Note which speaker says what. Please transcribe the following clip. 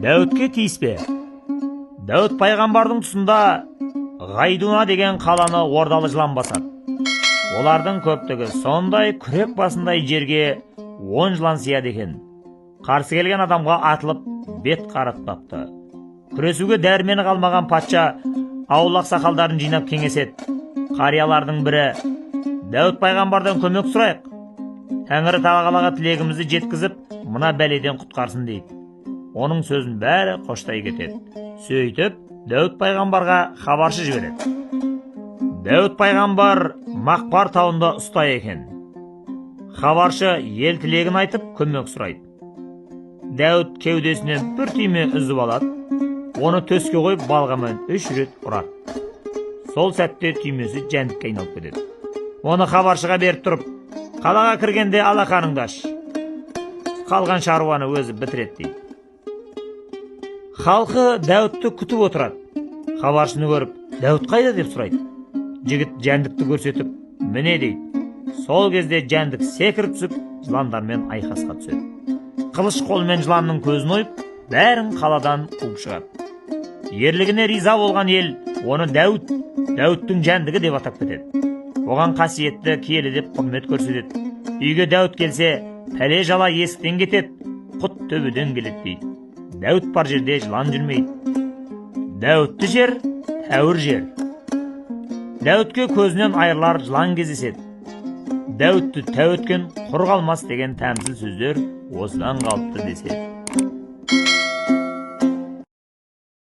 Speaker 1: Дәуітке тиіспе. Дәуіт пайғамбардың тұсында Ғайдуна деген қаланы ордалы жылан басады. Олардың көптігі сондай, күрек басындай жерге 10 жылан сияды екен. Қарсы келген адамға атылып, бет қаратпапты. Күресуге дәрмені қалмаған патша ауыл ақсақалдарын жинап кеңеседі. Қариялардың бірі: «Дәуіт пайғамбардан көмек сұрайық, Тәңірі тағалаға тілегімізді жеткізіп, мына бәледен құтқарсын», – дейді. Оның сөзін бәрі қоштай кетеді. Сөйтіп, Дәуіт пайғамбарға хабаршы жібереді. Дәуіт пайғамбар Мақпар тауында ұста екен. Хабаршы ел тілегін айтып, көмек сұрайды. Дәуіт кеудесінен бір түйме үзіп алады, оны төске қойып, балғамен 3 рет ұрады. Сол сәтте түймесі жәндікке айналып кетеді. Оны хабаршыға беріп тұрып: «Қалаға кіргенде алақаныңды аш, қалған шаруаны өзі бітіреді», – дейді. Халқы Дәуітті күтіп отырады. Хабаршыны көріп: «Дәуіт қайда?» – деп сұрайды. Жігіт жәндікті көрсетіп: «Міне», – дейді. Сол кезде жәндік секіріп түсіп, жыландармен айқасқа түседі. Қылыш қолымен жыланның көзін ойып, бәрін қаладан қуып шығады. Ерлігіне риза болған ел оны Дәуіт, Дәуіттің жәндігі деп атап кетеді. Оған қасиетті киелі деп құрмет көрсетеді. Үйге Дәуіт келсе, пәле жала есіктен кетеді, құт төбеден келеді дейді. Дәуіт бар жерде жылан жүрмейді. Дәуітті жер тәуір жер. Дәуітке көзінен айырылар жылан кездеседі. Дәуітті тәу еткен құр қалмас деген тәмсіл сөздер осыдан қалыпты деседі.